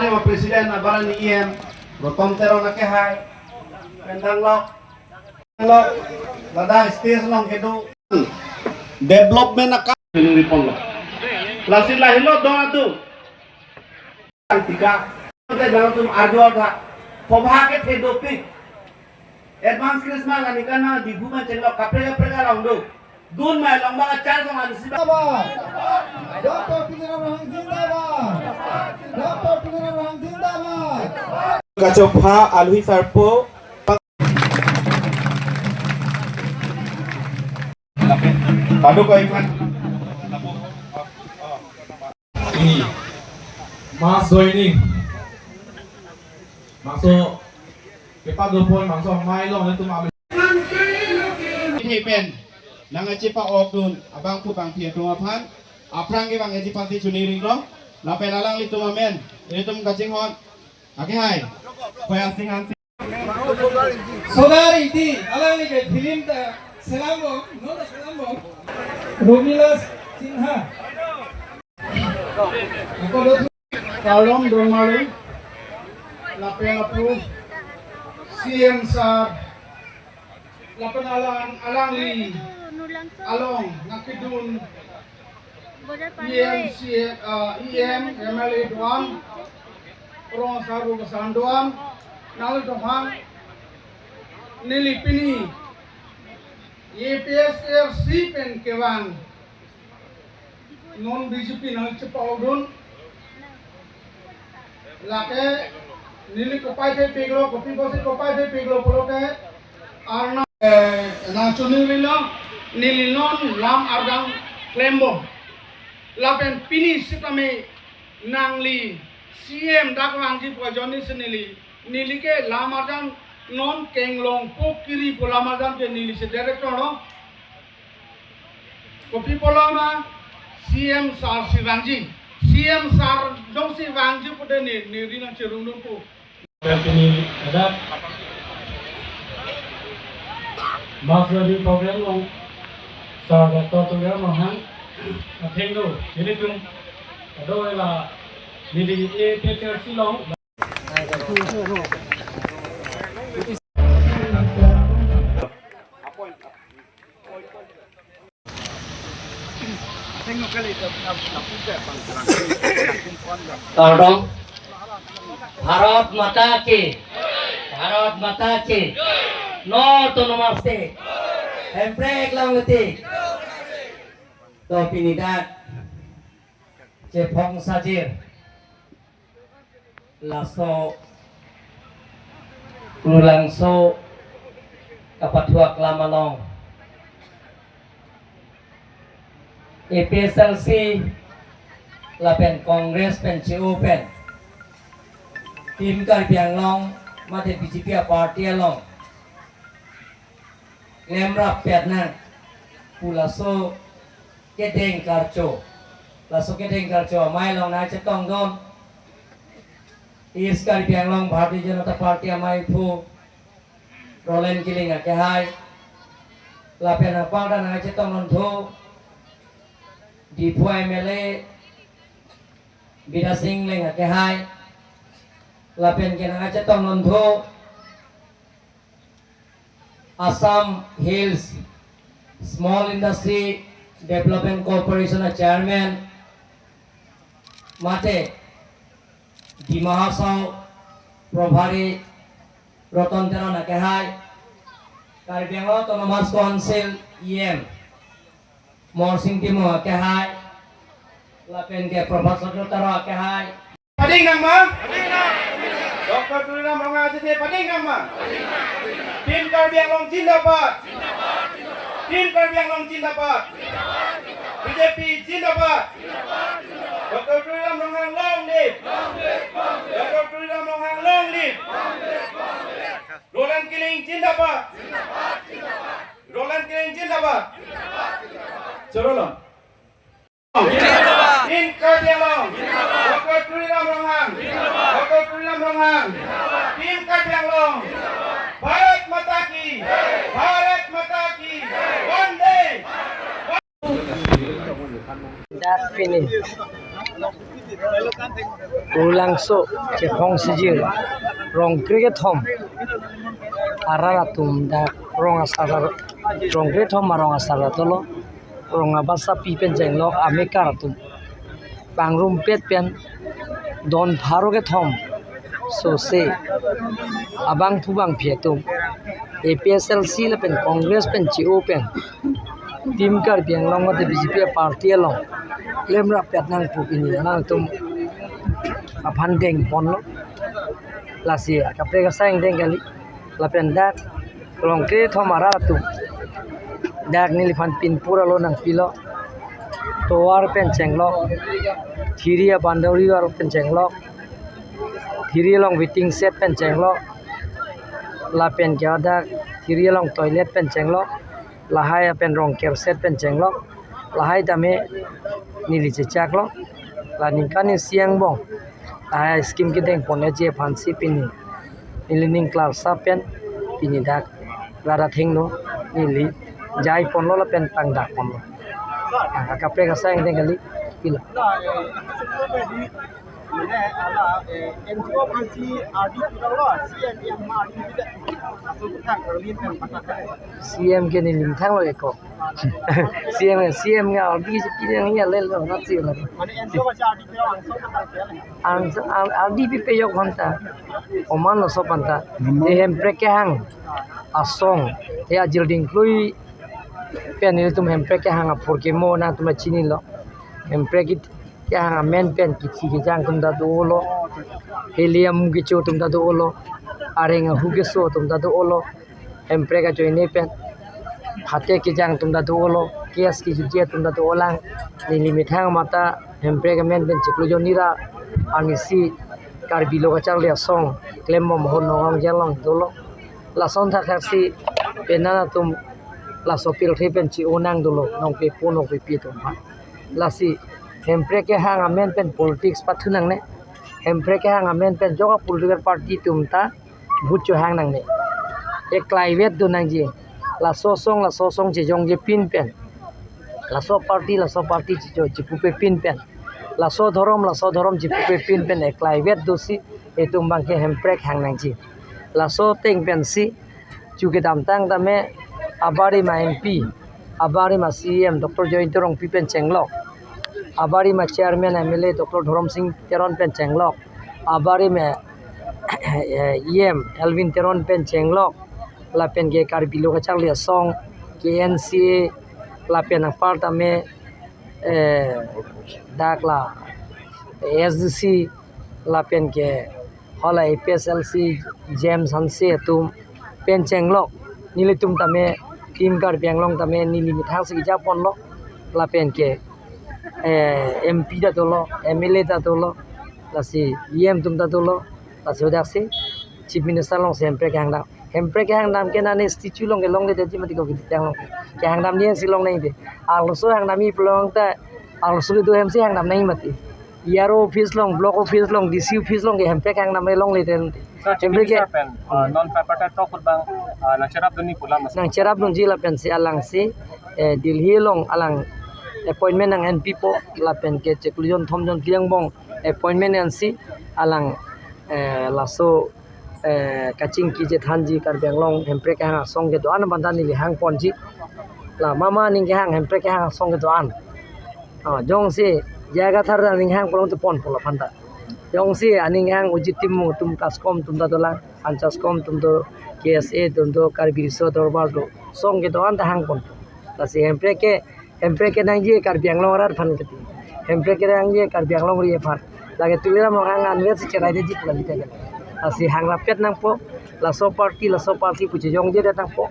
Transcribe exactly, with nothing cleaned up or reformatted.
President abarani E M Roton Teron akehai, pen danglok, danglok, ladak stage along kedo development akam ningri ponlo. Lasi lahelo don atum. Tika, te nangtum arju tha, pobha kethe dopik. Advance Christmas ani kana Diphu pen chenglok kaprek kaprek arong do. Dun mai long bang achar song ansi ba. Zindabad. Doctor Tuliram Ronghang zindabad. Doctor Tuliram Ronghang zindabad. Kachopha alwi sarpo. Kado koi kan. Ini. Mass joining. Mangso kepadopon mangso mai long netum abe. Pen nangkachepa-okdun abangphu bangphi atum aphan aphrang ke bang eji party chuni ringlo lapen alanglitum amen ilitum kachinghon akehai Khoya Sing Hanse. Sodar Ingti, alangli ke film ta selambom, non ta selambom. Romila Sinha. Kardom Dormali, lapen lapu C M sir, lapen alang, alangli along nangkedun E M, C M, uh, E M, M L A do-an, rong asar ru kasan do-an, nanglitum aphan neli pini A P H L C pen kevang non B J P nangchepa-okdun. Lake neli kopai thepiklo, kopi pusi kopai thepiklo pulote arna, eh, nangchoningri lo, neli non lam arjang klembom. Lapen pini sitame nangli C M dak vangji pu ajoine si neli, neli ke lam arjang non kenglong po kiri pu lam arjang ke neli si director lo. Kopi pulo ma C M sir si vangji. C M sir jongsi vangji pute ne, ne ri nangcherungdun po. Pini ada mass wedding program along Sir Doctor Tuliram Ronghang athengno nelitum ado la neli A P H L C along Kardom. Bharat Mata Ki. Bharat Mata Ki. No to namaste. Hemprek lang leti. To pini dak chephong sajir. Laso Rulangso kapathuak lam along A P H L C lapen Congress pen che-o pen Team Karbi Anglong mate B J P a party along klemrap pet nang pu laso kedeng karcho. Laso kedeng karcho amei along nangchetongdun East Karbi Anglong Bharatiya Janata Party ameiphu Roland Killing akehai. Lapen apar ta nangchetongdun thu Diphu M L A Bidya Sing Engleng akehai. Lapen ke nangchetongdun thu Assam Hills Small Industry Development Corporation a chairman mate Dima Hasao Probhari Roton Teron akehai, Karbi Anglong Autonomous Council E M Morsing Timung akehai, lapen ke Professor Teron akehai. Pading nang ma? Doctor Tuliram Ronghang athe pading nang ma? Team Karbi Anglong zindabad. Team Karbi Anglong zindabad. B J P zindabad. Doctor Tuliram Ronghang long live. Doctor Tuliram Ronghang long live. Roland Killing zindabad. Roland Killing zindabad. Chorolo. Team Karbi Anglong. Doctor Tuliram Ronghang. Doctor Tuliram Ronghang. Team Karbi Anglong. Bharat Mata Ki. Bharat Mata Ki. Vande. That finish. Kurulangso Chephong Sijir, rong krekethom arat atum dak rong asar, rong krekethom arong asar dolo, rong abasapi pen chenglok amekar atum pangrumpet pen don pharo kethom sose abangphu bangphi atum A P H L C lapen Congress pen che-o pen Team Karbi Anglong mate B J P party along klemrap pet nangpo pini alangtum aphan dengponlo. Lasi akaprek asai deng kali. Lapen dak rong krekethom arat atum dak neliphan pinpur alo nangpilo. Tovar pen chenglok, thiri a-boundary wall pen chenglok, thiri along waiting shed pen chenglok, lapen ke dak thiri along toilet pen chenglok, lahai apen rong kerset pen chenglok, lahai tame neli chechaklo. La ningkan isi angbong lahai scheme kedengpon eji aphansi pini neli ning klarsap pen pini dak rat athengno neli jaiponlo lapen pangdakponlo. Ah, akaprek asai deng kali pilo. Mane ala, eh, N G O aphansi ardi pidanglo, C M M ardi pidang. Aso kethang ardi pen patak. C M ke neli methanglo eko. C M, C M ke ardi si pidang ya lelo na si la. Mane N G O aphansi ardi pidang, aso kethang ya. Ang, ang, ardi pipe yok honta. Oman lo so panta. Oman. Te Hemprek kehang asong. Te ajil dingklui pen ilitum Hemprek kehang apor kemo nangtum chinilo. Hemprek kehang amen pen kithi kejang atum ta dolo. Helium kecho atum ta dolo. Areng ahu keso atum ta dolo. Hemprek ajoine pen phate kejang atum ta dolo. K S K J J atum ta dolang. Neli methang mata Hemprek amen pen chiklo jon ira arnisi Karbi lo kacharli asong klembom ahut Nagaon along dolo. Lason thakthak si penan atum laso pirthe pen che-o nang dolo, nongpepo nongpepi atum aphan. Lasi Hemprek kehang amen pen politics pathu nangne. Hemprek kehang amen pen jok a-political party atum ta vote chohang nangne. Eklaivet do nangji. Laso asong, laso asong chejongje pin pen, laso party, laso party chejo, chepupe pin pen, laso dhorom, laso dhorom chepupe pin pen eklaivet dosi itum abangke Hemprek hang nangji. Laso ateng pensi chu kedamtang tame abarim a-M P, abarim a-C E M Doctor Jayanta Rongpi pen chenglok, abarim a-chairman M L A Doctor Dhoromsing Teron pen chenglok, abarim a, eh, E M Elwin Teron pen chenglok, lapen ke Karbi lo kacharli asong, K N C A, lapen apar tame, eh, dak la S D C, lapen ke hala A P H L C James Hanse atum pen chenglok, nelitum tame Team Karbi Anglong tame neli methang si kejaponlo, lapen ke, eh, M P ta dolo, M L A ta dolo, lasi E M atum ta dolo, lasi odaksi Chief Minister alongsi Hemprek kehangdam. Hemprek kehangdam ke nane statue along kelongledetji mati ko kiti along. Kehangdamji si longle de. Arloso hangdamji pulo tangte arloso kedo ahem si hangdam nangji mati. E R O office along, block office along, D C office along ke Hemprek hangdam longle de. Sir, Chief Hemprek ke Minister pen, uh, non tripartite talk abang, uh, nangcherapdunji pu la mas. Nangcherapdunji lapensi alangsi, eh, Delhi along alang appointment nang-enpipo lapen ke chiklo jon thom jon phli angbong appointment ensi alang, eh, laso, eh, kachingki chethanji Karbi Anglong Hemprek kehang asong kedo-an abang ta neli hangponji. La mama aning kehang Hemprek kehang asong kedo-an. Ah, jongsi jaga thar aning hang pulo tangte ponpo laphanta. Jongsi aning hang Ujit Timung atum CASCOM atum ta dolang, Anchascom atum do, K S A atum do, Karbi Riso Dorbar do, asong kedo-an ta hangpon. Lasi Hemprek ke, Hemprek kenangji Karbi Anglong arat aphan keti. Hemprek kenangji Karbi Anglong ri aphan. Lake Tuliram Ronghang anvet si cheraidetji pulo kiti. Lasi hangrap pet nangpo, laso party, laso party pu chejongjedet nangpo.